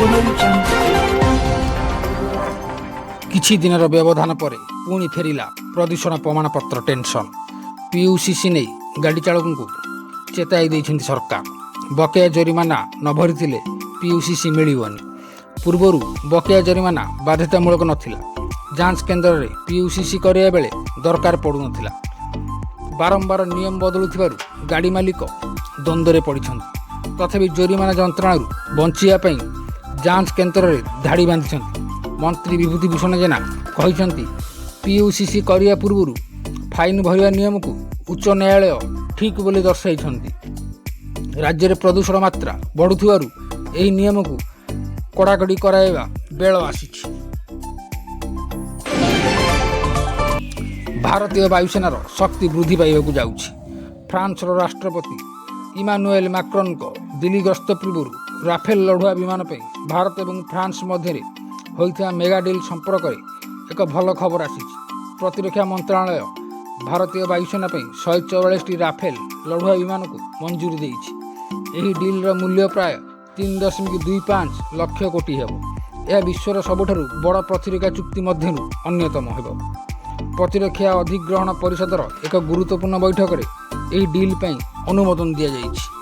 Audio Jungle. କିଛି ଦିନର ବ୍ୟବଧାନ ପରେ ପୁଣି ଫେରିଲା ପ୍ରଦୂଷଣ ପ୍ରମାଣପତ୍ର ଟେନସନ୍। ପିୟୁସିସି ନେଇ ଗାଡ଼ି ଚାଳକଙ୍କୁ ଚେତାଇ ଦେଇଛନ୍ତି ସରକାର। ବକେୟା ଜରିମାନା ନ ଭରିଥିଲେ ପିୟୁସିସି ମିଳିବନି। ପୂର୍ବରୁ ବକେୟା ଜରିମାନା ବାଧ୍ୟତାମୂଳକ ନଥିଲା। ଯାଞ୍ଚ କେନ୍ଦ୍ରରେ ପିୟୁସିସି କରିବା ବେଳେ ଦରକାର ପଡ଼ୁନଥିଲା। ବାରମ୍ବାର ନିୟମ ବଦଳୁଥିବାରୁ ଗାଡ଼ି ମାଲିକ ଦ୍ୱନ୍ଦ୍ୱରେ ପଡ଼ିଛନ୍ତି। ତଥାପି ଜୋରିମାନା ଯନ୍ତ୍ରଣାରୁ ବଞ୍ଚିବା ପାଇଁ ଯାଞ୍ଚ କେନ୍ଦ୍ରରେ ଧାଡ଼ି ବାନ୍ଧିଛନ୍ତି। ମନ୍ତ୍ରୀ ବିଭୂତି ଭୂଷଣ ଜେନା କହିଛନ୍ତି, ପିୟୁସିସି କରିବା ପୂର୍ବରୁ ଫାଇନ୍ ଭରିବା ନିୟମକୁ ଉଚ୍ଚ ନ୍ୟାୟାଳୟ ଠିକ୍ ବୋଲି ଦର୍ଶାଇଛନ୍ତି। ରାଜ୍ୟରେ ପ୍ରଦୂଷଣ ମାତ୍ରା ବଢ଼ୁଥିବାରୁ ଏହି ନିୟମକୁ କଡ଼ାକଡ଼ି କରାଇବା ବେଳ ଆସିଛି। ଭାରତୀୟ ବାୟୁସେନାର ଶକ୍ତି ବୃଦ୍ଧି ପାଇବାକୁ ଯାଉଛି। ଫ୍ରାନ୍ସର ରାଷ୍ଟ୍ରପତି ଇମାନୁଏଲ ମାକ୍ରନଙ୍କ ଦିଲ୍ଲୀ ଗସ୍ତ ପୂର୍ବରୁ ରାଫେଲ ଲଢୁଆ ବିମାନ ପାଇଁ ଭାରତ ଏବଂ ଫ୍ରାନ୍ସ ମଧ୍ୟରେ ହୋଇଥିବା ମେଗା ଡିଲ୍ ସମ୍ପର୍କରେ ଏକ ଭଲ ଖବର ଆସିଛି। ପ୍ରତିରକ୍ଷା ମନ୍ତ୍ରଣାଳୟ ଭାରତୀୟ ବାୟୁସେନା ପାଇଁ 144ଟି ରାଫେଲ ଲଢୁଆ ବିମାନକୁ ମଞ୍ଜୁରୀ ଦେଇଛି। ଏହି ଡିଲ୍ର ମୂଲ୍ୟ ପ୍ରାୟ 3.25 ଲକ୍ଷ କୋଟି ହେବ। ଏହା ବିଶ୍ୱର ସବୁଠାରୁ ବଡ଼ ପ୍ରତିରକ୍ଷା ଚୁକ୍ତି ମଧ୍ୟରୁ ଅନ୍ୟତମ ହେବ। ପ୍ରତିରକ୍ଷା ଅଧିଗ୍ରହଣ ପରିଷଦର ଏକ ଗୁରୁତ୍ୱପୂର୍ଣ୍ଣ ବୈଠକରେ ଏହି ଡିଲ୍ ପାଇଁ ଅନୁମୋଦନ ଦିଆଯାଇଛି।